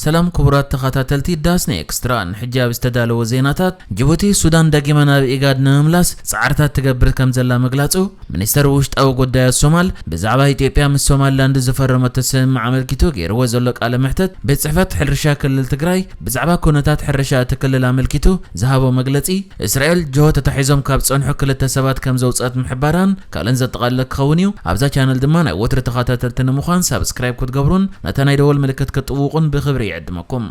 ሰላም ክቡራት ተኸታተልቲ ዳስና ኤክስትራ፣ ንሕጂ ኣብ ዝተዳለወ ዜናታት፣ ጅቡቲ ሱዳን ደጊማ ናብ ኢጋድ ንምምላስ ጻዕርታት ትገብር ከም ዘላ ምግላጹ፣ ሚኒስተር ውሽጣዊ ጉዳያት ሶማል ብዛዕባ ኢትዮጵያ ምስ ሶማልላንድ ዝፈረመቶ ስምምዕ ኣመልኪቱ ገይርዎ ዘሎ ቃለ መሕተት፣ ቤት ጽሕፈት ሕርሻ ክልል ትግራይ ብዛዕባ ኩነታት ሕርሻ እቲ ክልል ኣመልኪቱ ዝሃቦ መግለጺ፣ እስራኤል ጅሆ ተታሒዞም ካብ ዝጸንሑ ክልተ ሰባት ከም ዘውጽኣት ምሕባራን ካልእን ዘጠቓለለ ክኸውን እዩ። ኣብዛ ቻነል ድማ ናይ ወትሪ ተኸታተልቲ ንምዃን ሳብስክራይብ ክትገብሩን ነታ ናይ ደወል ምልክት ክትጥውቑን ብኽብሪ ይዕድመኩም።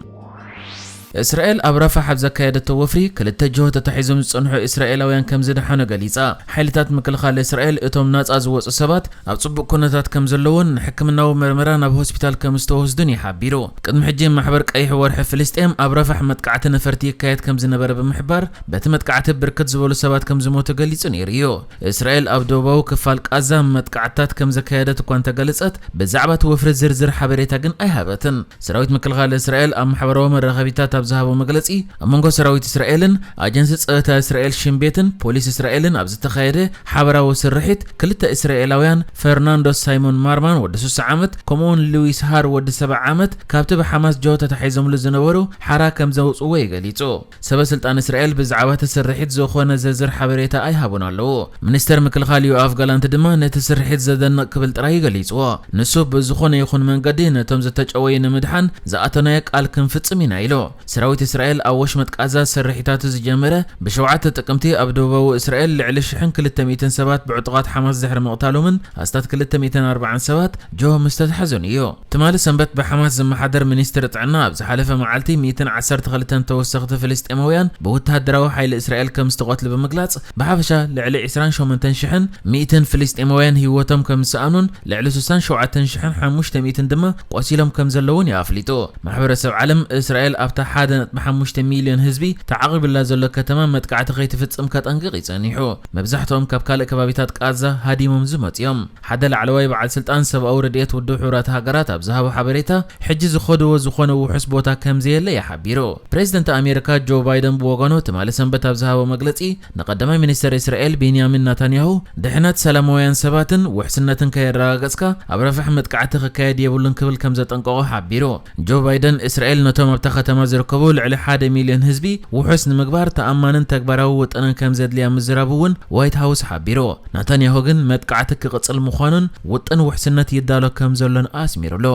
እስራኤል ኣብ ራፋሕ ኣብ ዘካየደቶ ወፍሪ፣ ክልተ ጅሆ ተታሒዞም ዝጸንሑ እስራኤላውያን ከም ዝደሓኑ ገሊጻ። ሓይልታት ምክልኻል እስራኤል እቶም ናጻ ዝወጹ ሰባት ኣብ ጽቡቕ ኩነታት ከም ዘለውን ንሕክምናዊ መርመራ ናብ ሆስፒታል ከም ዝተወስዱን እዩ ሓቢሩ። ቅድሚ ሕጂ ማሕበር ቀይሕ ወርሒ ፍልስጤም ኣብ ራፋሕ መጥቃዕቲ ነፈርቲ ይካየድ ከም ዝነበረ ብምሕባር፣ በቲ መጥቃዕቲ ብርክት ዝበሉ ሰባት ከም ዝሞቱ ገሊጹ ነይሩ እዩ። እስራኤል ኣብ ደቡባዊ ክፋል ቃዛ መጥቃዕትታት ከም ዘካየደት እኳ እንተገለጸት፣ ብዛዕባ እቲ ወፍሪ ዝርዝር ሓበሬታ ግን ኣይሃበትን። ሰራዊት ምክልኻል እስራኤል ኣብ ማሕበራዊ መራኸቢታት ኣብ ዝሃቦ መግለጺ፣ ኣብ መንጎ ሰራዊት እስራኤልን ኣጀንሲ ጸጥታ እስራኤል ሽን ቤትን ፖሊስ እስራኤልን ኣብ ዝተኻየደ ሓበራዊ ስርሒት፣ ክልተ እስራኤላውያን ፈርናንዶ ሳይሞን ማርማን ወዲ ስሳ ዓመት፣ ከምኡውን ሉዊስ ሃር ወዲ ሰብዓ ዓመት ካብቲ ብሓማስ ጅሆ ተታሒዞምሉ ዝነበሩ ሓራ ከም ዘውጽእዎ እዩ ገሊጹ። ሰበ ስልጣን እስራኤል ብዛዕባ እቲ ስርሒት ዝኾነ ዝርዝር ሓበሬታ ኣይሃቡን ኣለዉ። ሚኒስተር ምክልኻል ዮኣፍ ጋላንት ድማ ነቲ ስርሒት ዘደንቕ ክብል ጥራይ እዩ ገሊጽዎ። ንሱ ብዝኾነ ይኹን መንገዲ ነቶም ዝተጨወዩ ንምድሓን ዝኣተናዮ ቃል ክንፍጽም ኢና ኢሉ። ሰራዊት እስራኤል ኣብ ወሽመጥ ቃዛ ስርሒታቱ ዝጀመረ ብሸውዓተ ጥቅምቲ ኣብ ደቡባዊ እስራኤል ልዕሊ ሽሕን ክልተ ሚእትን ሰባት ብዕጡቓት ሓማስ ድሕሪ ምቕታሎምን ኣስታት ክልተ ሚእትን ኣርባዓን ሰባት ጅሆ ምስ ተታሕዙን እዩ። ትማሊ ሰንበት ብሓማስ ዝመሓደር ሚኒስትሪ ጥዕና ኣብ ዝሓለፈ መዓልቲ ሚእትን ዓሰርተ ክልተን ተወሰኽቲ ፍልስጤማውያን ብወተሃደራዊ ሓይሊ እስራኤል ከም ዝተቐትሉ ብምግላጽ፣ ብሓፈሻ ልዕሊ ዕስራን ሸሞንተን ሽሕን ሚእትን ፍልስጤማውያን ህይወቶም ከም ዝሰኣኑን ልዕሊ ስሳን ሸውዓተን ሽሕን ሓሙሽተ ሚእትን ድማ ቆሲሎም ከም ዘለውን እዩ ኣፍሊጡ። ማሕበረሰብ ዓለም እስራኤል ኣብታ ሓደ ነጥቢ ሓሙሽተ ሚልዮን ህዝቢ ተዓቒቡላ ዘሎ ከተማ መጥቃዕቲ ከይትፍጽም ከጠንቅቕ እዩ ጸኒሑ። መብዛሕትኦም ካብ ካልእ ከባቢታት ቃዛ ሃዲሞም ዝመጹ እዮም። ሓደ ላዕለዋይ በዓል ስልጣን ሰብኣዊ ረድኤት ውድብ ሕቡራት ሃገራት ኣብ ዝሃቦ ሓበሬታ፣ ሕጂ ዝኸድዎ ዝኾነ ውሑስ ቦታ ከም ዘየለ እዩ ሓቢሩ። ፕሬዚደንት ኣሜሪካ ጆ ባይደን ብወገኑ ትማሊ ሰንበት ኣብ ዝሃቦ መግለጺ፣ ንቀዳማይ ሚኒስተር እስራኤል ቤንያሚን ናታንያሁ፣ ድሕነት ሰላማውያን ሰባትን ውሕስነትን ከየረጋገጽካ ኣብ ረፋሕ መጥቃዕቲ ክካየድ የብሉን ክብል ከም ዘጠንቀቖ ሓቢሩ። ጆ ባይደን እስራኤል ነቶም ኣብታ ከተማ ዝርከቡ ልዕሊ ሓደ ሚልዮን ህዝቢ ውሑስ ንምግባር ተኣማንን ተግባራዊ ውጥንን ከም ዘድልያ ምዝራቡ እውን ዋይት ሃውስ ሓቢሩ። ናታንያሁ ግን መጥቃዕቲ ክቕጽል ምዃኑን ውጥን ውሕስነት ይዳሎ ከም ዘሎን ኣስሚሩሉ።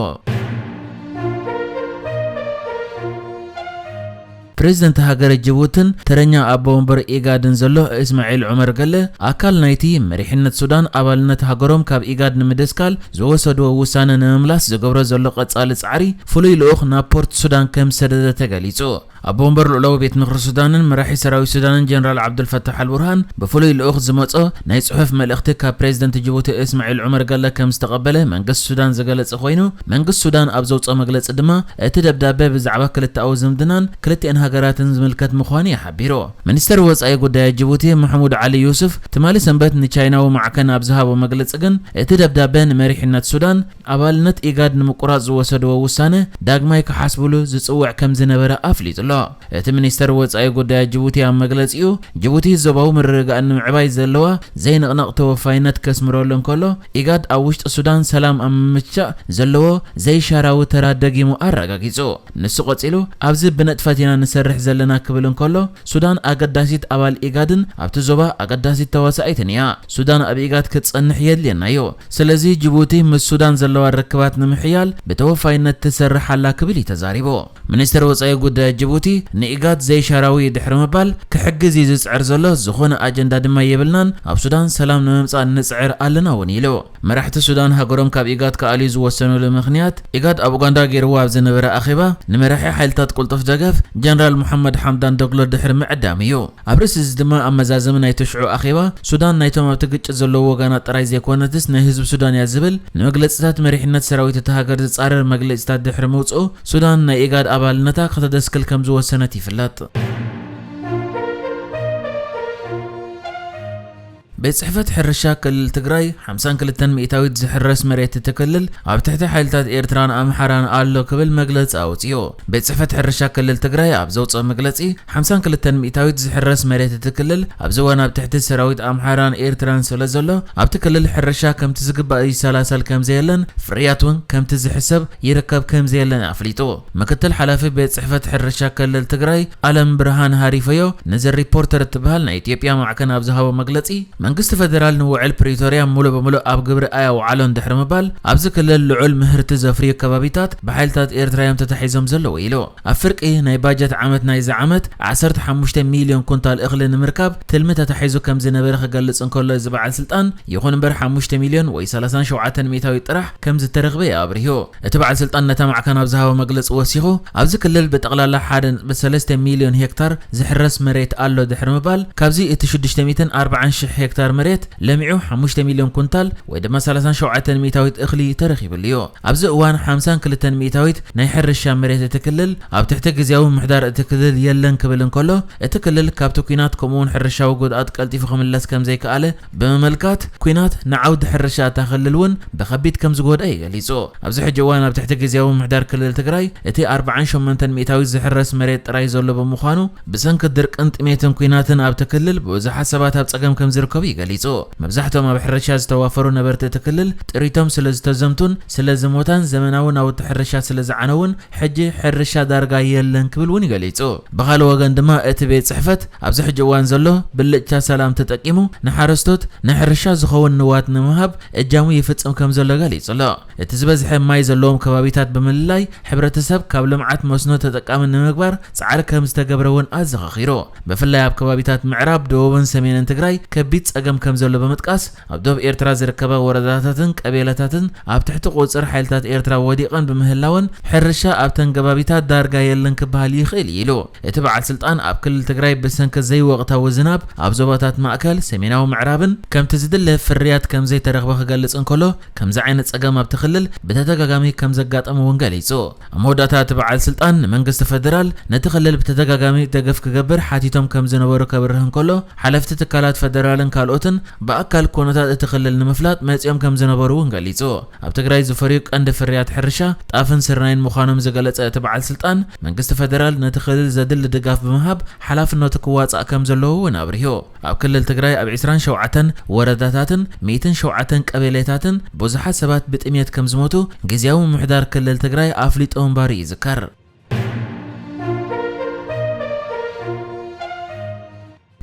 ፕሬዚደንት ሃገረ ጅቡትን ተረኛ ኣቦ ወንበር ኢጋድን ዘሎ እስማዒል ዑመር ገለ፣ ኣካል ናይቲ መሪሕነት ሱዳን ኣባልነት ሃገሮም ካብ ኢጋድ ንምድስካል ዝወሰድዎ ውሳነ ንምምላስ ዝገብሮ ዘሎ ቀጻሊ ጻዕሪ፣ ፍሉይ ልኡኽ ናብ ፖርት ሱዳን ከም ዝሰደደ ተገሊጹ። ኣቦ ወንበር ልኡላዊ ቤት ምኽሪ ሱዳንን መራሒ ሰራዊት ሱዳንን ጀነራል ዓብዱልፈታሕ ኣልቡርሃን ብፍሉይ ልኡኽ ዝመጾ ናይ ጽሑፍ መልእኽቲ ካብ ፕሬዚደንት ጅቡቲ እስማዒል ዑመር ገለ ከም ዝተቐበለ መንግስቲ ሱዳን ዝገለጸ ኮይኑ፣ መንግስቲ ሱዳን ኣብ ዘውጽኦ መግለጺ ድማ እቲ ደብዳበ ብዛዕባ ክልተኣዊ ዝምድናን ክልቲኤን ሃገራትን ዝምልከት ምዃኑ እዩ ሓቢሩ። ሚኒስተር ወጻኢ ጉዳያት ጅቡቲ መሕሙድ ዓሊ ዩሱፍ ትማሊ ሰንበት ንቻይናዊ ማዕከን ኣብ ዝሃቦ መግለጺ ግን፣ እቲ ደብዳበ ንመሪሕነት ሱዳን ኣባልነት ኢጋድ ንምቁራጽ ዝወሰድዎ ውሳነ ዳግማይ ክሓስብሉ ዝጽውዕ ከም ዝነበረ ኣፍሊጡ ኣሎ። እቲ ሚኒስተር ወጻኢ ጉዳያት ጅቡቲ ኣብ መግለጺኡ፣ ጅቡቲ ዞባዊ ምርግጋእ ንምዕባይ ዘለዋ ዘይንቕነቕ ተወፋይነት ከስምረሉ እንከሎ፣ ኢጋድ ኣብ ውሽጢ ሱዳን ሰላም ኣብ ምምችቻእ ዘለዎ ዘይሻራዊ ተራ ደጊሙ ኣረጋጊጹ። ንሱ ቀጺሉ፣ "ኣብዚ ብንጥፈት ኢና ንሰርሕ ዘለና" ክብል እንከሎ፣ ሱዳን ኣገዳሲት ኣባል ኢጋድን ኣብቲ ዞባ ኣገዳሲት ተዋሳኢትን እያ። ሱዳን ኣብ ኢጋድ ክትጸንሕ የድልየና እዩ። ስለዚ ጅቡቲ ምስ ሱዳን ዘለዋ ርክባት ንምሕያል ብተወፋይነት ትሰርሕ ኣላ ክብል እዩ ተዛሪቡ። ሚኒስተር ወጻኢ ጉዳያት ጅቡቲ ንኢጋድ ዘይሻራዊ ድሕሪ ምባል ክሕግዝ እዩ ዝጽዕር ዘሎ፣ ዝኾነ ኣጀንዳ ድማ የብልናን፣ ኣብ ሱዳን ሰላም ንምምጻእ ንጽዕር ኣለና እውን ኢሉ። መራሕቲ ሱዳን ሃገሮም ካብ ኢጋድ ክኣልዩ ዝወሰኑሉ ምኽንያት፣ ኢጋድ ኣብ ኡጋንዳ ገይርዎ ኣብ ዝነበረ ኣኼባ ንመራሒ ሓይልታት ቅልጡፍ ደገፍ ጀነራል ሙሓመድ ሓምዳን ዶግሎ ድሕሪ ምዕዳም እዩ። ኣብ ርእሲ እዚ ድማ ኣመዛዘሚ ናይቲ ሽዑ ኣኼባ፣ ሱዳን ናይቶም ኣብቲ ግጭት ዘለዉ ወገናት ጥራይ ዘይኮነትስ ናይ ህዝቢ ሱዳን እያ ዝብል ንመግለጺታት መሪሕነት ሰራዊት እታ ሃገር ዝጻረር መግለጺታት ድሕሪ ምውጽኡ፣ ሱዳን ናይ ኢጋድ ኣባልነታ ከተደስክል ከም ዝወሰነት ይፍለጥ። ቤት ጽሕፈት ሕርሻ ክልል ትግራይ ሓምሳን ክልተን ሚእታዊት ዝሕረስ መሬት እቲ ክልል ኣብ ትሕቲ ሓይልታት ኤርትራን ኣምሓራን ኣሎ ክብል መግለጺ ኣውጺኡ። ቤት ጽሕፈት ሕርሻ ክልል ትግራይ ኣብ ዘውጽኦ መግለጺ ሓምሳን ክልተን ሚእታዊት ዝሕረስ መሬት እቲ ክልል ኣብዚ እዋን ኣብ ትሕቲ ሰራዊት ኣምሓራን ኤርትራን ስለ ዘሎ ኣብቲ ክልል ሕርሻ ከምቲ ዝግባእ ይሰላሰል ከም ዘየለን ፍርያት እውን ከምቲ ዝሕሰብ ይርከብ ከም ዘየለን ኣፍሊጡ። ምክትል ሓላፊ ቤት ጽሕፈት ሕርሻ ክልል ትግራይ ኣለም ብርሃን ሃሪፈዮ ነዚ ሪፖርተር እትበሃል ናይ ኢትዮጵያ ማዕከን ኣብ ዝሃቦ መግለጺ መንግስቲ ፈደራል ንውዕል ፕሪቶርያ ሙሉእ ብሙሉእ ኣብ ግብሪ ኣየውዓሎን ድሕሪ ምባል ኣብዚ ክልል ልዑል ምህርቲ ዘፍርዩ ከባቢታት ብሓይልታት ኤርትራ እዮም ተታሒዞም ዘለዉ ኢሉ። ኣብ ፍርቂ ናይ ባጀት ዓመት ናይዚ ዓመት ዓሰርተ ሓሙሽተ ሚልዮን ኩንታል እኽሊ ንምርካብ ትልሚ ተታሒዙ ከም ዝነበረ ክገልጽ እንከሎ እዚ በዓል ስልጣን ይኹን እምበር ሓሙሽተ ሚልዮን ወይ ሰላሳን ሸውዓተን ሚእታዊት ጥራሕ ከም ዝተረኽበ እዩ ኣብሪሁ። እቲ በዓል ስልጣን ነታ ማዕከን ኣብ ዝሃቦ መግለጺ ወሲኹ ኣብዚ ክልል ብጠቕላላ ሓደ ነጥቢ ሰለስተ ሚልዮን ሄክታር ዝሕረስ መሬት ኣሎ ድሕሪ ምባል ካብዚ እቲ ሽዱሽተ ሚእትን ኣርባዓን ሽሕ ሄክታር መሬት ለሚዑ ሓሙሽተ ሚልዮን ኩንታል ወይ ድማ ሰላሳን ሸውዓተን ሚእታዊት እኽሊ ተረኺብሉ እዩ። ኣብዚ እዋን ሓምሳን ክልተን ሚእታዊት ናይ ሕርሻ መሬት እቲ ክልል ኣብ ትሕቲ ግዝያዊ ምምሕዳር እቲ ክልል የለን ክብል እንከሎ እቲ ክልል ካብቲ ኲናት ከምኡውን ሕርሻዊ ጉድኣት ቀልጢፉ ክምለስ ከም ዘይከኣለ ብምምልካት ኲናት ንዓውዲ ሕርሻ እታ ክልል እውን ብኸቢድ ከም ዝጎድኣ እዩ ገሊጹ። ኣብዚ ሕጂ እዋን ኣብ ትሕቲ ግዝያዊ ምምሕዳር ክልል ትግራይ እቲ ኣርባዓን ሸሞንተን ሚእታዊት ዝሕረስ መሬት ጥራይ ዘሎ ብምዃኑ ብሰንኪ ድርቅን ጥሜትን ኲናትን ኣብቲ ክልል ብዙሓት ሰባት ኣብ ጸገም ከም ዝርከቡ እዩ ገሊጹ። መብዛሕትኦም ኣብ ሕርሻ ዝተዋፈሩ ነበርቲ እቲ ክልል ጥሪቶም ስለ ዝተዘምቱን ስለ ዝሞታን ዘመናዊ ናውቲ ሕርሻ ስለ ዝዓነውን ሕጂ ሕርሻ ዳርጋ የለን ክብል እውን ገሊጹ። ብኻልእ ወገን ድማ እቲ ቤት ጽሕፈት ኣብዚ ሕጂ እዋን ዘሎ ብልጭታ ሰላም ተጠቂሙ ንሓረስቶት ንሕርሻ ዝኸውን ንዋት ንምሃብ እጃሙ ይፍጽም ከም ዘሎ ገሊጹ ኣሎ። እቲ ዝበዝሐ ማይ ዘለዎም ከባቢታት ብምልላይ ሕብረተሰብ ካብ ልምዓት መስኖ ተጠቃሚ ንምግባር ጻዕሪ ከም ዝተገብረ እውን ኣዘኻኺሩ። ብፍላይ ኣብ ከባቢታት ምዕራብ ደቡብን ሰሜንን ትግራይ ከቢድ ጸገም ከም ዘሎ ብምጥቃስ ኣብ ዶብ ኤርትራ ዝርከባ ወረዳታትን ቀቤላታትን ኣብ ትሕቲ ቁጽር ሓይልታት ኤርትራ ወዲቐን ብምህላወን ሕርሻ ኣብተን ከባቢታት ዳርጋ የለን ክበሃል ይኽእል እዩ ኢሉ። እቲ በዓል ስልጣን ኣብ ክልል ትግራይ ብሰንኪ ዘይወቕታዊ ዝናብ ኣብ ዞባታት ማእከል ሰሜናዊ ምዕራብን ከምቲ ዝድለ ፍርያት ከም ዘይተረኽበ ክገልጽ እንከሎ ከምዚ ዓይነት ጸገም ኣብቲ ክልል ብተደጋጋሚ ከም ዘጋጠመ እውን ገሊጹ። ኣብ መወዳእታ እቲ በዓል ስልጣን ንመንግስቲ ፈደራል ነቲ ክልል ብተደጋጋሚ ደገፍ ክገብር ሓቲቶም ከም ዝነበሩ ከብርህ እንከሎ ሓለፍቲ ትካላት ፈደራልን ካልኦትን ብኣካል ኩነታት እቲ ክልል ንምፍላጥ መጺኦም ከም ዝነበሩ እውን ገሊጹ። ኣብ ትግራይ ዝፈርዩ ቀንዲ ፍርያት ሕርሻ ጣፍን ስርናይን ምዃኖም ዝገለጸ እቲ በዓል ስልጣን መንግስቲ ፈደራል ነቲ ክልል ዘድሊ ድጋፍ ብምሃብ ሓላፍነቱ ክዋጻእ ከም ዘለዎ እውን ኣብሪሁ። ኣብ ክልል ትግራይ ኣብ ዕስራን ሸውዓተን ወረዳታትን ሚእትን ሸውዓተን ቀበሌታትን ብዙሓት ሰባት ብጥሜት ከም ዝሞቱ ግዝያዊ ምምሕዳር ክልል ትግራይ ኣፍሊጡ ምንባሩ ይዝከር።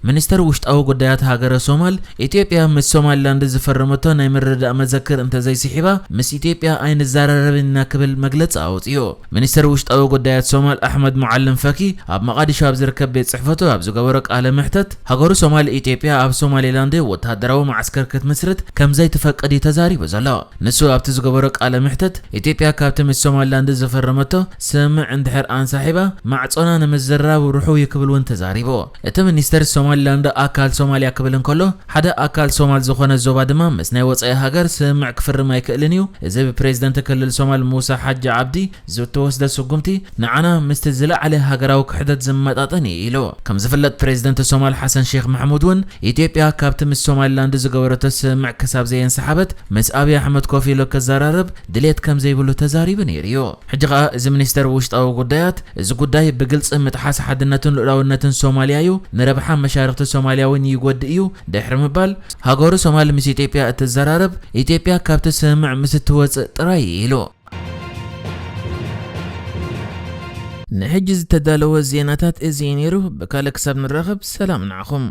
ሚኒስተር ውሽጣዊ ጉዳያት ሃገረ ሶማል ኢትዮጵያ ምስ ሶማሊላንድ ዝፈረመቶ ናይ ምርድዳእ መዘክር እንተዘይስሒባ ምስ ኢትዮጵያ ኣይንዘራረብን ኢና ክብል መግለጺ ኣውጺኡ። ሚኒስተር ውሽጣዊ ጉዳያት ሶማል ኣሕመድ ሙዓልም ፈኪ ኣብ መቓዲሾ ኣብ ዝርከብ ቤት ጽሕፈቱ ኣብ ዝገበሮ ቃለ መሕተት ሃገሩ ሶማል ኢትዮጵያ ኣብ ሶማሊላንድ ወታደራዊ መዓስከር ክትምስርት ከም ዘይትፈቅድ እዩ ተዛሪቡ ዘሎ። ንሱ ኣብቲ ዝገበሮ ቃለ መሕተት ኢትዮጵያ ካብቲ ምስ ሶማሊላንድ ዝፈረመቶ ስምምዕ እንድሕር ኣንሳሒባ ማዕጾና ንምዝራብ ርሑው እዩ ክብል እውን ተዛሪቡ። እቲ ሚኒስተር ሶማሊላንድ ኣካል ሶማልያ ክብል እንከሎ ሓደ ኣካል ሶማል ዝኾነ ዞባ ድማ ምስ ናይ ወጻኢ ሃገር ስምምዕ ክፍርም ኣይክእልን እዩ። እዚ ብፕሬዝደንት ክልል ሶማል ሙሳ ሓጂ ዓብዲ ዝተወስደ ስጉምቲ ንዓና ምስቲ ዝለዓለ ሃገራዊ ክሕደት ዝመጣጠን እዩ ኢሉ። ከም ዝፍለጥ ፕሬዝደንት ሶማል ሓሰን ሼክ ማሕሙድ እውን ኢትዮጵያ ካብቲ ምስ ሶማሊላንድ ዝገበረቶ ስምምዕ ክሳብ ዘየንሰሓበት ምስ ኣብይ ኣሕመድ ኮፍ ኢሉ ክዘራረብ ድሌት ከም ዘይብሉ ተዛሪቡ ነይሩ እዩ። ሕጂ ኸኣ እዚ ሚኒስተር ውሽጣዊ ጉዳያት እዚ ጉዳይ ብግልጺ ምጥሓስ ሓድነትን ልኡላውነትን ሶማልያ እዩ፣ ንረብሓ መሻርኽቲ ሶማልያ እውን ይጎድእ እዩ ድሕሪ ምባል ሃገሩ ሶማል ምስ ኢትዮጵያ እትዘራረብ ኢትዮጵያ ካብቲ ስምምዕ ምስ እትወጽእ ጥራይ እዩ ኢሉ። ንሕጂ ዝተዳለወ ዜናታት እዚ እዩ ነይሩ። ብካልእ ክሳብ ንራኸብ ሰላም ንዓኹም።